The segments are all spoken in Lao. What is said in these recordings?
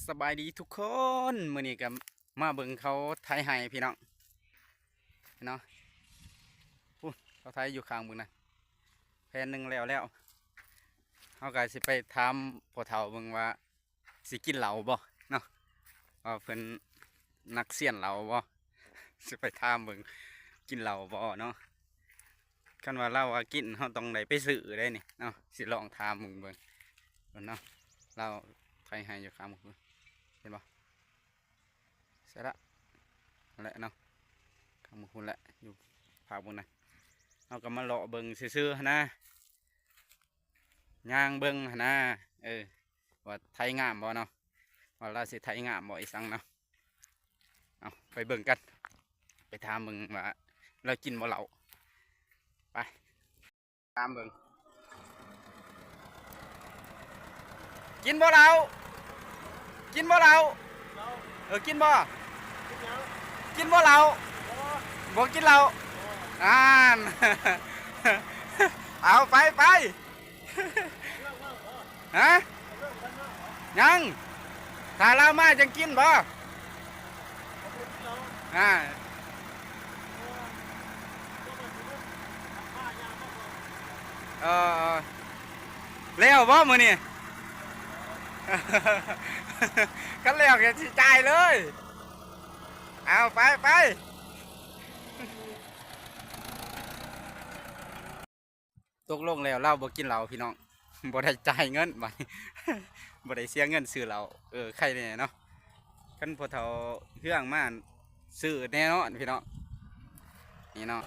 ສະບາຍດີທຸກຄົນ ມື້ນີ້ກໍມາເບິ່ງເຂົາໄຖໄຮ່ພີ່ນ້ອງເນາະ. ພຸ້ນ ເຂົາໄຖຢູ່ຂ້າງພຸ້ນນະ ແຜ່ນໜຶ່ງແລ້ວແລ້ວ. ເຮົາກໍຊິໄປຖາມພໍ່ເຖົ້າເບິ່ງວ່າ ຊິກິນເຫຼົ້າບໍ່ເນາະ ວ່າເພິ່ນນັກຊຽນເຫຼົ້າບໍ່ ຊິໄປຖາມເບິ່ງ ກິນເຫຼົ້າບໍ່ເນາະ. ຄັນວ່າລາວວ່າກິນ ເຮົາຕ້ອງໄດ້ໄປຊື້ເດ້ນີ້ເນາະ. ຊິລອງຖາມເບິ່ງ ເບິ່ງເນາະ. ລາວໄຖໄຮ່ຢູ່ຂ້າງພຸ້ນ ເຫັນບໍ່? ໃສລະ ນັ້ນແຫຼະເນາະ ຂ້າງພຸ້ນແຫຼະ ຢູ່ພາກພຸ້ນນະ. ເຮົາກໍມາເລາະເບິ່ງຊື່ໆຫັ້ນນະ ຍ່າງເບິ່ງຫັ້ນນະ ເອີ ວ່າໄຖງາມບໍ່ເນາະ ວ່າລາວຊິໄຖງາມບໍ່ອີ່ສັງເນາະ. ເອົາ ໄປເບິ່ງກັນ ໄປຖາມເບິ່ງວ່າລາວກິນບໍ່ເຫຼົ້າ. ໄປ ຖາມເບິ່ງ ກິນບໍ່ເຫຼົ້າ ກິນບໍ່ເຫຼົ້າ? ເອີ ກິນບໍ່? ກິນບໍ່ເຫຼົ້າ? ບໍ່ກິນເຫຼົ້າ. ອ່ານ ເອົາ ໄປ ໄປ. ຮະ? ຍັງ ຖ້າລາວມາຈັ່ງກິນບໍ່? ອ່າ ເອີ ແລ້ວບໍ່ມື້ນີ້? ຄັນແລ້ວກໍຊິຈ່າຍເລີຍ. ເອົາ ໄປ ໄປ. ຕົກລົງແລ້ວລາວບໍ່ກິນເຫຼົ້າພີ່ນ້ອງ ບໍ່ໄດ້ຈ່າຍເງິນບາດນີ້ ບໍ່ໄດ້ເສຍເງິນຊື້ເຫຼົ້າ. ເອີ ໄຄແນ່ເນາະ ຄັນພໍ່ເຖົ້າເຮືອງມາຊື້ແນ່ນອນພີ່ນ້ອງ. ນີ້ເນາະ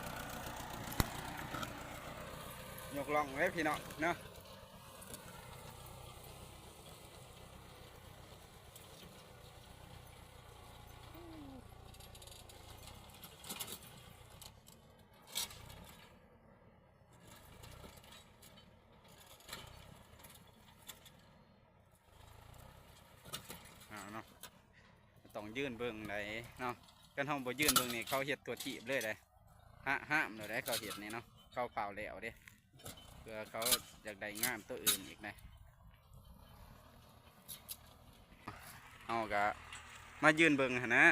ຍົກລ່ອງເລີຍພີ່ນ້ອງເນາະ. ເອົາເນາະ ຕ້ອງຢືນເບິ່ງໄດ໋ເນາະ. ຄັນເຮົາບໍ່ຢືນເບິ່ງນີ້ ເຂົາເຮັດຕົວຖີບເລີຍເດ້ ຫະ ຫ້າມແລ້ວເດ້ ເຂົາເຮັດນີ້ເນາະ. ເຂົາຟ້າວແລ້ວເດ້ ເພື່ອເຂົາຢາກໄດ້ງານຕົວອື່ນອີກນະ. ເຮົາກະມາຢືນເບິ່ງຫັ້ນນະ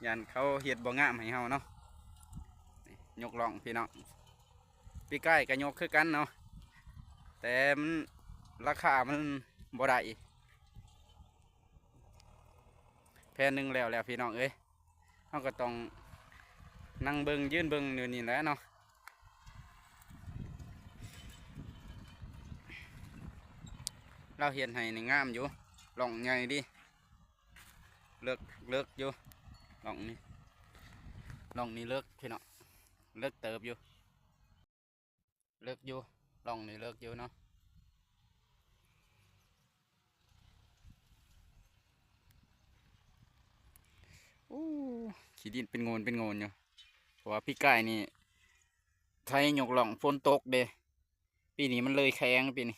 ຢ້ານເຂົາເຮັດບໍ່ງາມໃຫ້ເຮົາເນາະ. ນີ້ ຍົກລ່ອງພີ່ນ້ອງ ປີກາຍກະຍົກຄືກັນເນາະ ແຕ່ມັນ ລາຄາມັນບໍ່ໄດ້. ແຜ່ນໜຶ່ງແລ້ວແລ້ວພີ່ນ້ອງເອີຍ ເຮົາກໍຕ້ອງນັ່ງເບິ່ງ ຢືນເບິ່ງຢູ່ນີ້ແຫຼະເນາະ. ລາວເຮັດໃຫ້ນີ້ງາມຢູ່ ລ່ອງໃຫຍ່ດີ ເລິກ ເລິກຢູ່ ລ່ອງນີ້ ລ່ອງນີ້ເລິກພີ່ນ້ອງ ເລິກເຕີບຢູ່ ເລິກຢູ່ ລ່ອງນີ້ເລິກຢູ່ເນາະ. ໂອ້ ຂີ້ດິນເປັນໂງນເປັນໂງນຢູ່ ເພາະວ່າປີກາຍນີ້ໄຖຍົກລ່ອງຝົນຕົກເດ້ ປີນີ້ມັນເລີຍແຂງ ປີນີ້